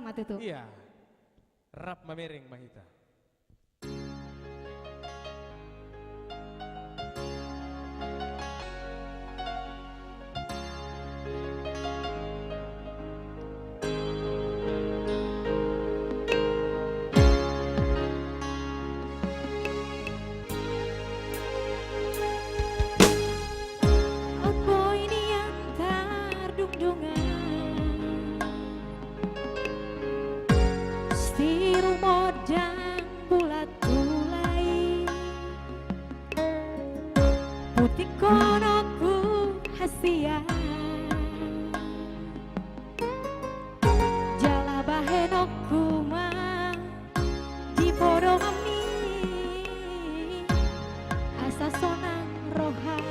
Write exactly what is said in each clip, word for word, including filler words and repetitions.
Ate tu. Iya. Rap mamereng ma hita. Boi nian tardungdungan, siru modang bulat tulai. Putik konokku hasian, jala bahenonku ma di podohanmi, asa sonang roha.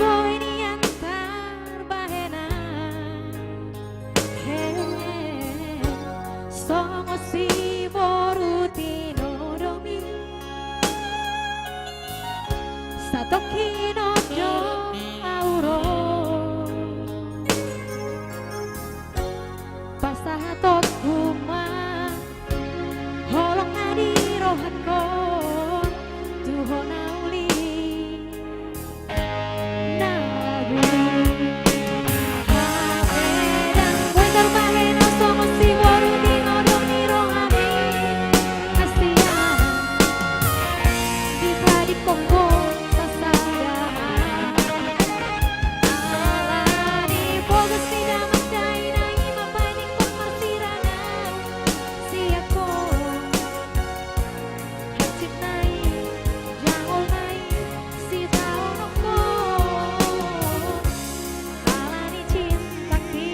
Boi nian tarbahenan, he, songon siboru tinodomi. Satongkin on do au ro, pasahatonku ma holong na di rohangkon tu ho na uli. Na uli. Boi tarbahenon songon siboru tinodomi rohami. Hasian. Di hadi kongkong sasada. Ala ni pogas ni damang dainang i ma panik kong marsirana. Sian ho. Hansit nai, jangol nai, sitaonon ho. Ala ni cinta i.